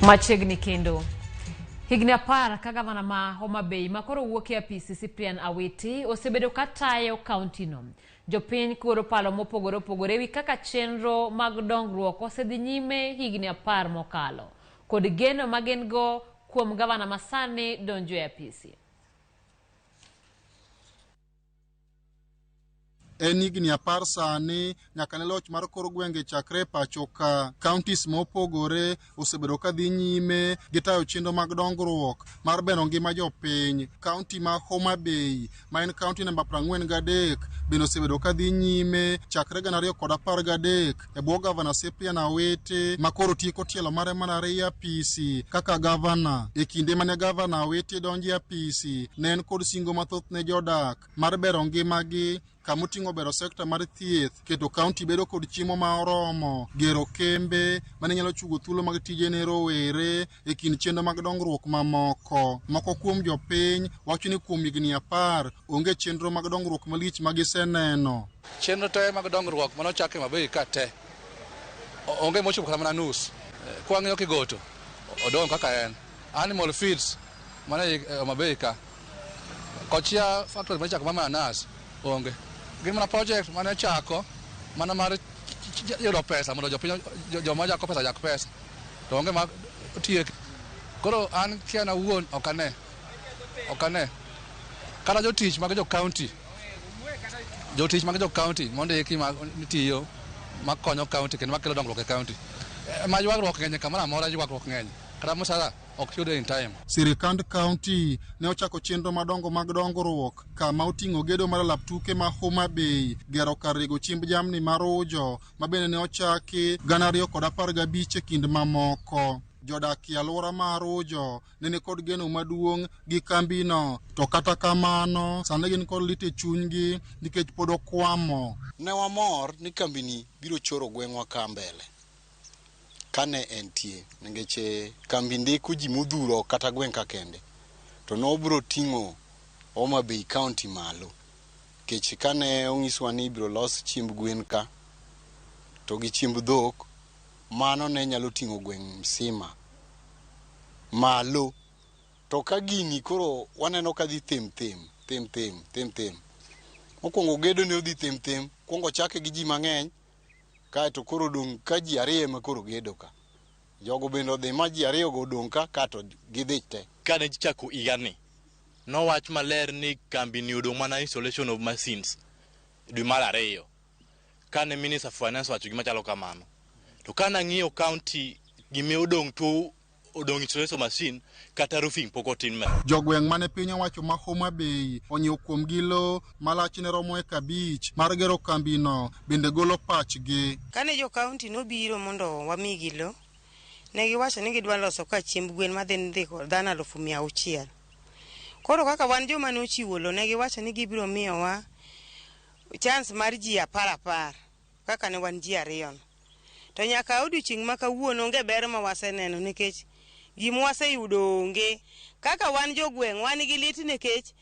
Machiegni kendo. Higni 10 ka gavana ma Homa Bay ma koro wuok e apisi Cyprian Awiti osebedo ka tayo kauntino. Jopiny kworo paro mopogore opogore ewi kaka chenro mag dongruok osedhi nyime higni 10 mokalo kod geno ma gin go kuom gavana masani donjo e apisi. En higni 10 sani nyaka ne loch mar kor gwenge chakre pacho ka. Counties mopogore osebedo ka dhi nyime gi tayo chenro mag dongruok mar bero ngima jopiny. County ma Homa Bay ma en county namba 43 bende osebedo ka dhi nyime chakre 2013 e bwo gavana Cyprian Awiti ma koro tieko tielo mare mar ariyo e apisi kaka gavana. E kinde mane gavana Awiti donjo e apisi, ne en kod singo mathoth ne jodak mar bero ngimagi, kamoting'o bero sekta mar thieth, keto kaunti bedo kod chiemo ma oromo, gero kembe mane nyalo chugo thuolo mag tije ne rowere e kind chenro mag dongruok mamoko. Moko kuom jopiny wacho ni kuom higni 10 onge chenro mag dongruok malich ma giseneno. Chenro te mag dongruok mane ochak e Homa Bay ka te onge mochopo kata mana nus. Kwang'iyo Kigoto odong' kaka en. Animal feeds mane e Homa Bay ka, Kochia factory mane ichako mar mananas onge. Gin mana project mane ochako mana mar yudo pesa mondo jopiny joma jako pesa jak pesa to onge ma otiek. Koro an kia an awuon ok ane. Ok ane. Kata jotich mag jo county, jotich mag jo county mondiki ma tiyo makonyo county kendo makelo dongruok e county. Ma ywagruok ng'eny kamoro amora, ywagruok ng'eny. Kata msara ok yude in time. Sirikand county ne ochako chenro madongo mag dongruok kama oting'o gedo mar lap tuke ma Homa Bay, gero kar rego chiemb jamni mar Ujo ma bende ne ochaki 2015 e kind mamoko. Jodak e alwora mar Ujo ne ni kod geno maduong' gi kambino, to kata kamano sani gin kod lit e chunygi nikech pod okwamo. Ne wamor ni kambini biro choro gweng'wa ka mbele kane entie, nikech kambi ndiko ji modhuro kata gweng' ka kende, to nobiro ting'o Homa Bay County malo, nikech kane onyiswa ni ibiro los chiemb gwen ka to gi chiemb dhok, mano ne nyalo ting'o gweng' msima malo. To ka gini koro waneno ka dhi them them them them them them. Mokwongo gedo ne odhi them them, kwongo chake gi ji mang'eny, kaeto koro odong' ka ji ariyo ema koro gedo ka. Jogo bende odhi ma ji ariyo go odong' ka, kaeto gidhi te. Kane ichako higani, nowach maler ni kambi ni odong' mana installation of machines dwe mar 2. Kane Minister of Finance owacho gima chalo kamano. To kane ang'iyo county gima odong' to odong' installation machine kata roofing pok otim. Jogweng' mane piny owacho ma Homa Bay onyiewo kuomgi lowo ma lachne romo eka 5 mar gero kambino bende golo pachgi. Kane jo county nobiro mondo wamigi lowo, ne giwacho ni gidwa loso ka chiemb gwen madhi ndiko dhano 600,000. Koro kaka wan joma ne ochiwo lowo, ne giwacho ni gibiro miyowa chance mar ji 10 10 kaka ne wan ji 2 no. To nyaka odiochieng' ma kawuono onge ber ma waseneno nikech gima waseyudo onge. Kaka wan jogweng' wan gi lit nikech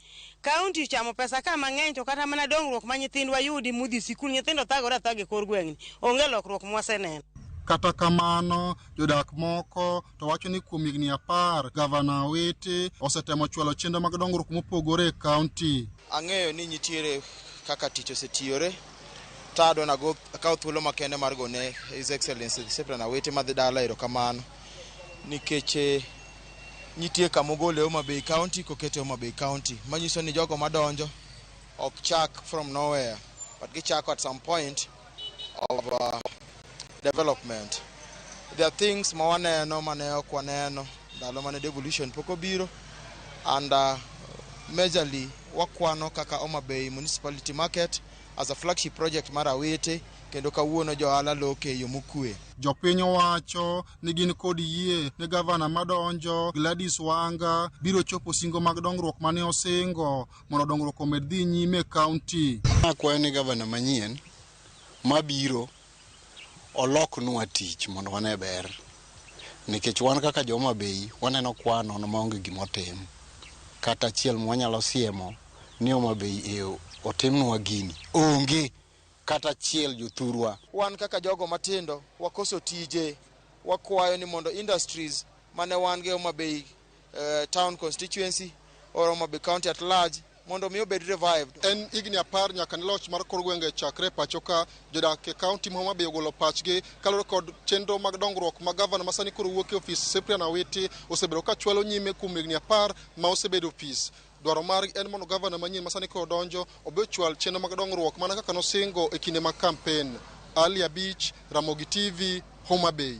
county ochamo pesa ka mang'eny to kata mana dongruok ma nyithindwa yudi modhi sikul, nyithindo thagore athaga e kor gweng'ni, onge lokruok mwaseneno. Kata kamano, jodak moko to wacho ni kuom higni 10 gavana Awiti osetemo chwalo chenro mag dongruok mopogore e county. Ang'eyo ni nitiere kaka tich osetiyore, to adwa akaw thuolo makende mar gone His Excellency Cyprian Awiti madhi dala erokamano nikech nitie kama ogole Homa Bay County kokete Homa Bay County, manyiso ni jogo madonjo ok chak from nowhere but gichako at some point of development. There are things ma waneno mane ok waneno ndalo mane devolution pok obiro, and majorly wakwano kaka Homa Bay Municipality Market as a flagship project mar Awiti, kendo kawuono jo ohala loke e yo mokwe. Jopiny owacho ni gin kod yie ni gavana madonjo Gladys Wanga biro chopo singo mag dongruok mane osingo mondo dongruok omed dhi nyime e county. Akwayo ni gavana manyien mabiro oloknwa tich mondo wane ber, nikech wan kaka jo Homa Bay waneno kwa nono maonge gimotim kata achiel mwanyalo siemo ni Homa Bay e otimnwa gini onge kata achiel jothurwa. Wan kaka jogo matindo wakoso tije, wakwayo ni mondo industries mane wan gi Homa Bay Town Constituency or Homa Bay County at large mondo mi obed revived. En higni 10 nyaka ne loch mar kor gwenge chakre pacho ka. Jodak e kaunti ma Homa Bay ogolo pachgi kaluwore kod chenro mag dongruok ma gavana ma sani koro wuok e ofis Cyprian Awiti osebedo ka chwalo nyime kuom higni 10 ma osebedo ofis. Dwaro margi en mondo gavana manyien ma sani koro donjo obe ochwal chenro mag dongruok mana kaka nosingo e kinde mag kampen. Ali Abich, Ramogi TV, Homa Bay.